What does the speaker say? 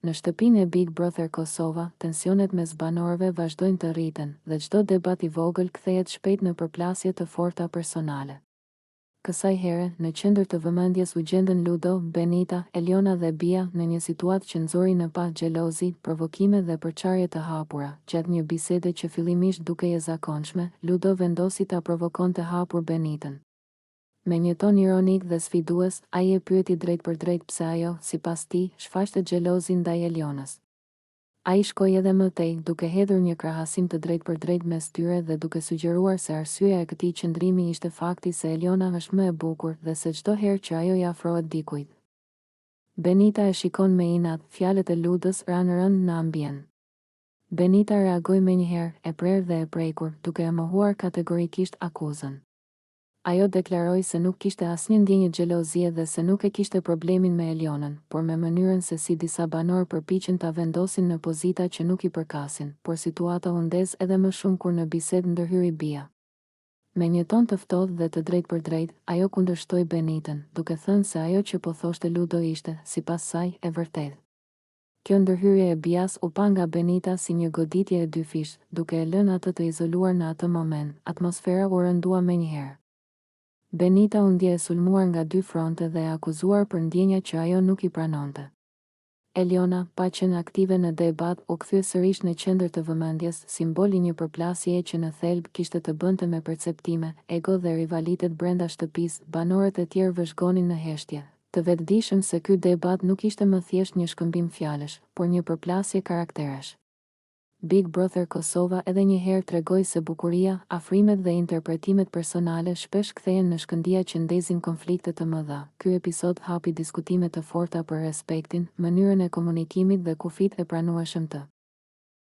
Në shtëpinë e Big Brother Kosova, tensionet mes banorëve vazhdojnë të rriten, dhe çdo debat i vogël kthehet shpejt në përplasje të forta personale. Kësaj here, në qendër të vëmendjes u gjendën Ludo, Benita, Eliona dhe Bia, në një situatë që nxori në pah xhelozi, provokime dhe përçarje të hapura. Gjatë një bisede që fillimisht dukej e zakonshme, Ludo vendosi ta provokonte hapur Benitën. Me një ton ironik dhe sfidues, ai e pyeti drejtpërdrejt pse ajo, sipas tij, shfaqte xhelozi ndaj Elionës. Ai shkoi edhe më tej, duke hedhur një krahasim të drejtpërdrejtë mes tyre dhe duke sugjeruar se arsyeja e këtij qëndrimi ishte fakti se Eliona është më e bukur dhe se çdo herë që ajo i afrohet dikujt, Benita e shikon me inat, fjalët e Ludës ranë rëndë në ambient. Benita reagoi menjëherë, e prerë dhe e prekur, duke e mohuar kategorikisht akuzën. Ajo deklaroi se nuk kishte asnjë ndjenjë xhelozie dhe se nuk e kishte problemin me Elionën, por me mënyrën se si disa banorë përpiqen ta vendosin në pozita që nuk i përkasin, por situata u ndez edhe më shumë kur në bisedë ndërhyri Bia. Me një ton të ftohtë dhe të drejtpërdrejtë, ajo kundërshtoi Benitën, duke thënë se ajo që po thoshte Ludo ishte, sipas saj, e vërtetë. Kjo ndërhyrje e Bias u pa nga Benita si një goditje e dyfishtë, duke e lënë atë të izoluar në atë moment, atmosfera u rëndua menjëherë. Benita u ndje e sulmuar nga dy fronte dhe e akuzuar për ndjenja që ajo nuk i pranonte. Eliona, pa qenë aktive në debat, u kthye sërish në qendër të vëmendjes, simbol i një përplasjeje që në thelb kishte të bënte me perceptime, ego dhe rivalitet brenda shtëpisë, banorët e tjerë vëzhgonin në heshtje, Të vetëdijshëm se ky debat nuk ishte më thjesht një shkëmbim fjalësh, por një përplasje karakteresh. Big Brother Kosova edhe një herë tregoi se bukuria, afrimet dhe interpretimet personale shpesh kthehen në shkëndija që ndezin konflikte të mëdha. Ky episod hapi diskutime të forta për respektin, mënyrën e komunikimit dhe kufijtë e pranueshëm të.